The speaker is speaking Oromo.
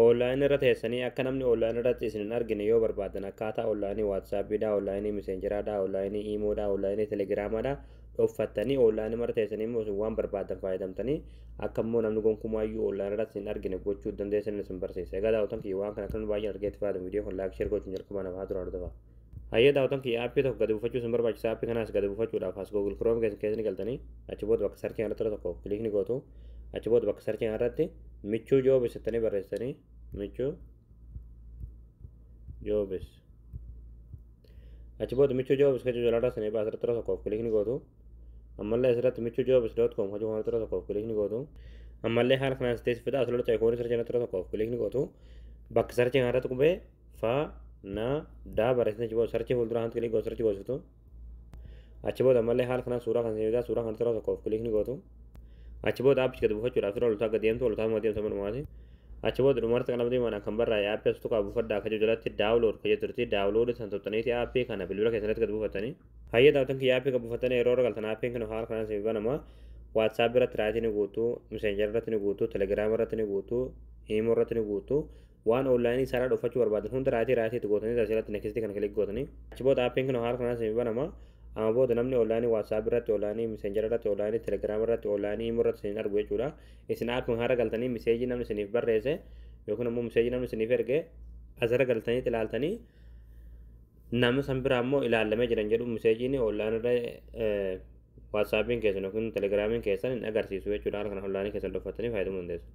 Online irra teessanii akka namni online irratti isin hin argine yoo barbaadan, akkaataa online WhatsAppiidhaa, online Messengeraadhaa, online IMOdhaa, online Telegramaadhaa dhoffattanii, online mara teessanii immoo isin waan barbaadan fayyadamtanii, akka immoo namni gonkumaayyuu online irratti isin argine gochuu dandeessan isin barsiisa. Egaa daawwatan kiyya, waan kana kan baay'een argee itti fayyadamu, viidiyoo kun like, share gochuun jalqabaa nama haa turan hordofaa. Hayyee daawwatan kiyya, app tokko gadi buufachuu isin barbaachisa. App kanaas gadi buufachuudhaaf as Google Chrome keessa ni galtanii, achi booda bakka search irratti tokko click ni gootu. Achi booda bakka search irratti Michuu Jobs jettanii barreessanii, Michuu Jobs. Achi booda Michuu Jobs kan jedhu jalaa sanii baas irratti tokkoof click ni gootu. Ammallee asirratti michuujobs.com kan jedhu irratti tokkoof click ni gootu. Ammallee haala kanaan teessifata asirratti icon search irratti tokkoof click ni gootu. Bakka search irratti qubee fa na daa barreessanii, achi booda search fuuldura hanti click gootu, search goositu. Achi booda ammallee haala kanaan suuraa kan seenuu, suuraa kan irratti tokkoof click ni gootu. Achi booda app gadi buufachuudhaaf dura oltaa gadi deemtu, oltaa deemtu manumaati. Achi booda dhumarratti kan namni mana kan barraa'e app as tuqaa buufadhaa akka jiru jalatti download kan jetturti, download san tuqxaniiti app kana bilbila keessanitti gadi buufatanii. Hayyee daawwatan kiyya, app kan buufatanii yeroo galtan, appiin kun haala kanaan isin banama. WhatsApp irratti right ni guutu, Messenger irratti ni guutu, Telegram irratti ni guutu, IMO irratti ni guutu. Waan online isaarraa dhufachuu barbaadan hunda right right itti gootanii, asirratti next kana click gootanii. Achi booda appiin kun haala kanaan isin banama. Amma booda namni online WhatsApp irratti, online Messenger irratti, online Telegram irratti, online IMO irratti isin argu jechuudha. Isin app haara galtanii message namni isiniif barreesse yookiin immoo message namni isiniif erge asirra galtanii ilaaltanii, nama san biraa immoo ilaalamee jiran jedhu messageiin online irra WhatsAppiin keessan yookiin Telegramiin keessan hin agarsiisu jechuudha. Haala kana online keessan dhoffattanii fayyadamuu dandeessu.